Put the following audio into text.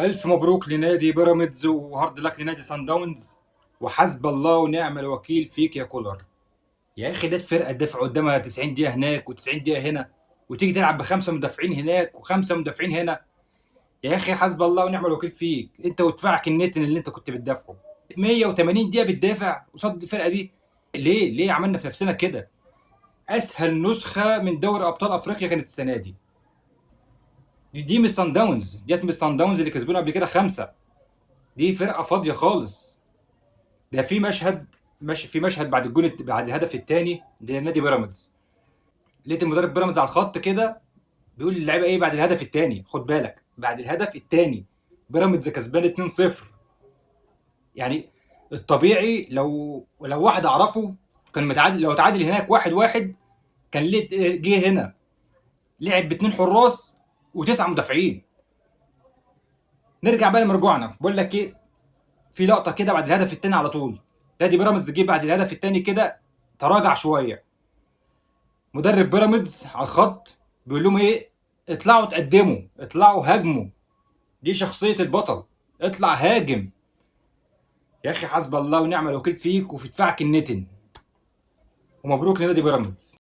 ألف مبروك لنادي بيراميدز و hard luck لنادي سان داونز، وحسب الله ونعم الوكيل فيك يا كولر. يا أخي ده الفرقة تدافع قدامها 90 دقيقة هناك و90 دقيقة هنا، وتيجي تلعب بخمسة مدافعين هناك وخمسة مدافعين هنا. يا أخي حسب الله ونعم الوكيل فيك أنت ودفاعك النتن اللي أنت كنت بتدافعه 180 دقيقة بتدافع قصاد الفرقة دي. ليه عملنا في نفسنا كده؟ أسهل نسخة من دوري أبطال أفريقيا كانت السنة دي. دي مش سان داونز، ديت مش سان داونز اللي كسبونا قبل كده 5. دي فرقه فاضية خالص. ده في مشهد، مش في مشهد بعد الجون بعد الهدف الثاني لنادي بيراميدز، لقيت المدرب بيراميدز على الخط كده بيقول للعيبة ايه بعد الهدف الثاني؟ خد بالك، بعد الهدف الثاني بيراميدز كسبان 2-0. يعني الطبيعي لو واحد اعرفه كان متعادل، لو تعادل هناك 1-1 كان ليه جه هنا لعب باتنين حراس وتسعة مدافعين. نرجع بقى لمرجوعنا، بقول لك ايه، في لقطة كده بعد الهدف الثاني على طول نادي بيراميدز جه بعد الهدف الثاني كده تراجع شوية. مدرب بيراميدز على الخط بيقول لهم ايه؟ اطلعوا تقدموا، اطلعوا هاجموا. دي شخصية البطل، اطلع هاجم. يا اخي حسب الله ونعم الوكيل فيك وفي دفاعك النتن. ومبروك لنادي بيراميدز.